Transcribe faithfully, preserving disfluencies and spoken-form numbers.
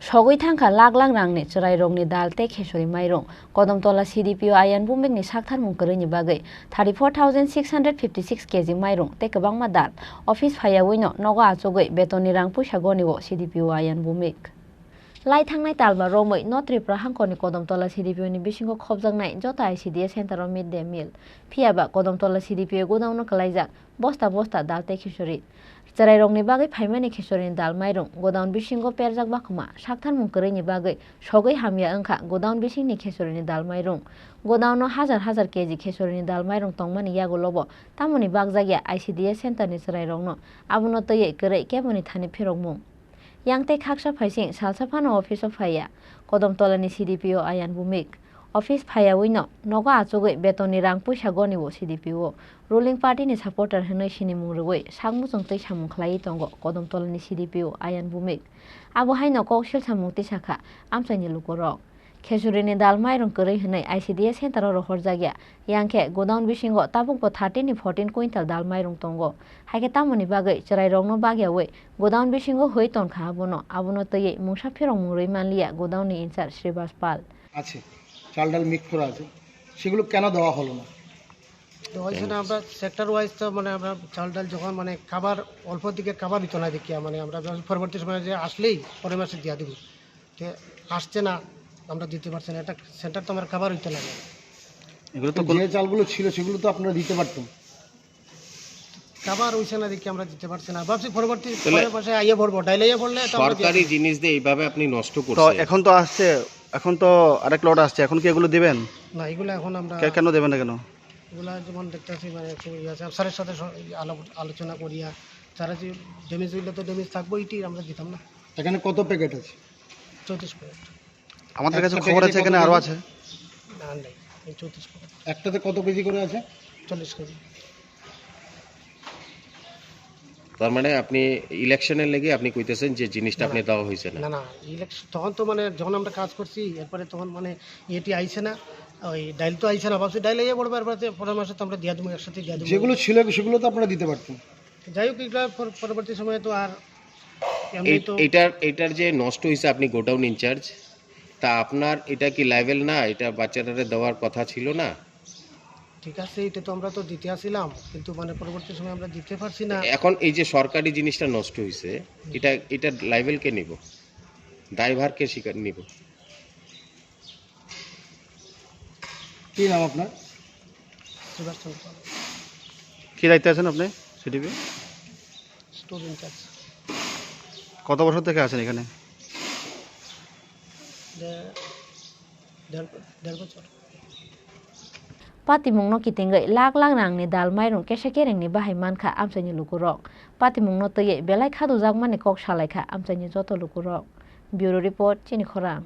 Sogwi thangkha lakh lakh rangni chwrairokni dal tei khesori mairung. Kodamtola C D P O Ayan Bhumikni saktharmung kwrwini bagwi thirty four thousand six hundred fifty six K G mairung tei kwbangma dal office phaiyawino nogo achugwi betonni rang puisa goniwo C D P O Ayan Bhumik. Lai thangnai talba romwi North Tripura hangkorni Kodamtola C D P O ni bisingo khopjaknai joto I C D S center o mid day meal. Phiyaba Kodamtola C D P O godown-o kwlaijak bosta bosta dal tei khichuri. Chwrairokni bagwi phaimani khichuri ni dal mairung godown bisingo perjak bakhuma saktharmung kwrwini bagwi sogwi hamya wngkha godown bisingni khichuri ni dal mairung. Godown-o hajar hajar K G khichuri ni dal mairung tongmani yagulobo tamoni bakjakya I C D S center ni chwrairokno, abono twiwi kwrwi keboni thani phirokmung. Yang tei khaksa phaising salsa phano office-o phaiya Kodamtolani C D P O Ayan Bhumik. Office phaiyawino nogo achugwi betonni rang puisa goniwo C D P O. Ruling party-ni supporter hwnwi sinimung rwui sakmuchung twi samung khlaiwi tongo Kodamtolani C D P O Ayan Bhumik. Abo haino kok silsamung tisakha amchaini lukurok. Khichurini dal mairung kwrwi hwnwi I C D S center-o rohorjakya. Yang khe godown bisingo tabukbo thirteen ni fourteen quintal dal mairung tongo. Haikhe tamoni bagwi chwrairokno bagyaui godown bisingo hoi tonkha abono. Abono twiwi mungsa phirokmung rwi manliya godown-ni in-charge Sribas Pal. আছে, চাল ডাল মিক্স করা আছে, সেগুলো কেন দেওয়া হলো না? তো ওই জন্য আমরা সেক্টর ওয়াইজ তো মানে আমরা চাল ডাল যখন মানে কাভার, অল্প দিকে কাভার হইতো না দেখিয়া, মানে আমরা পরবর্তী সময়ে যে আসলেই পরের মাসে দিয়া দিব। তো আসছে না, আমরা দিতে পারছি না, এটা সেন্টার তো আমার কাভার হইতে লাগে। এগুলো তো তো কোনো যে চালগুলো ছিল সেগুলো তো আপনারা দিতে পারতেন। কাভার হইছে না দেখি আমরা দিতে পারছি না, ভাবছি পরবর্তী তাহলে পরের মাসে আইয়া পড়বো, ডাইল আইয়া পড়লে তো আমরা দিয়ে সরকারি দিই। জিনিস দিয়ে এইভাবে আপনি নষ্ট তো করছেন। এখন তো আসছে, এখন তো আরেক লট আসছে, এখন কি এগুলো দিবেন? না, এগুলো এখন আমরা কে-, কেন দেবেন না কেন? এগুলা যেমন দেখতেছি, মানে, একটু ইয়ে আছে, স্যারের সাথে স-, আলাপ, আলোচনা করিয়া, তারা যে ড্যামেজ হইলে তো ড্যামেজ থাকবো, ইটি আমরা দিতাম না। এখানে কত প্যাকেট আছে? চৌত্রিশ প্যাকেট। আমাদের কাছে একটা খবর প্যাকেটে আছে, কত এখানে আরো কেজি? আছে। না, আর নেই, এই চৌত্রিশ প্যাকেট। একটাতে কত কেজি করে আছে? চল্লিশ কেজি। তার মানে আপনি ইলেকশনের লেগে আপনি কইতেছেন যে জিনিসটা না, আপনি না। দেওয়া হয়েছে না? না, না, ইলেকশন তখন তো, মানে, যখন আমরা কাজ করছি, এরপরে তখন, মানে, ইয়েটি আইছে না, ওই ডাইল তো আইছে না, ভাবছি ডাইল আইয়া পড়বে, এরপরে পরের মাসে তো আমরা দিয়া দেবো, একসাথে দিয়া দেবো। যেগুলো ছিল সেগুলো তো আপনারা দিতে পারতেন। যাই হোক, এগুলা পর-, পরবর্তী সময়ে তো আর এমনি এই, তো এটার, এটার যে নষ্ট হইছে, আপনি গোডাউন ইনচার্জ, তা আপনার এটা কি লায়েবল না? এটা বাচ্চাটারে দেওয়ার কথা ছিল না? ঠিক আছে, এটা তো আমরা তো দিতে আসিলাম, কিন্তু মানে পরবর্তী সময় আমরা দিতে পারছি না। এখন এই যে সরকারি জিনিসটা নষ্ট হইছে, হুম। এটা, এটার লায়েবল কে নিব? দায়ভার কে স্বীকার নিব? কি নাম আপনার? সুভাষ চন্দ্র পাল। কি দায়িত্বে আছেন আপনি সিডিপি? Store in charge. কত বছর থেকে আছেন এখানে? দে-, দেড়, দেড় বছর। Patimungno kitingwi lakh lakh rangni dal mairung kesa kerengni bahai mankha amchaini lukurok. Patimungno twiwi belai khadujakmani kok salaikha amchaini joto lukurok. Bureau Report, Chini Khorang.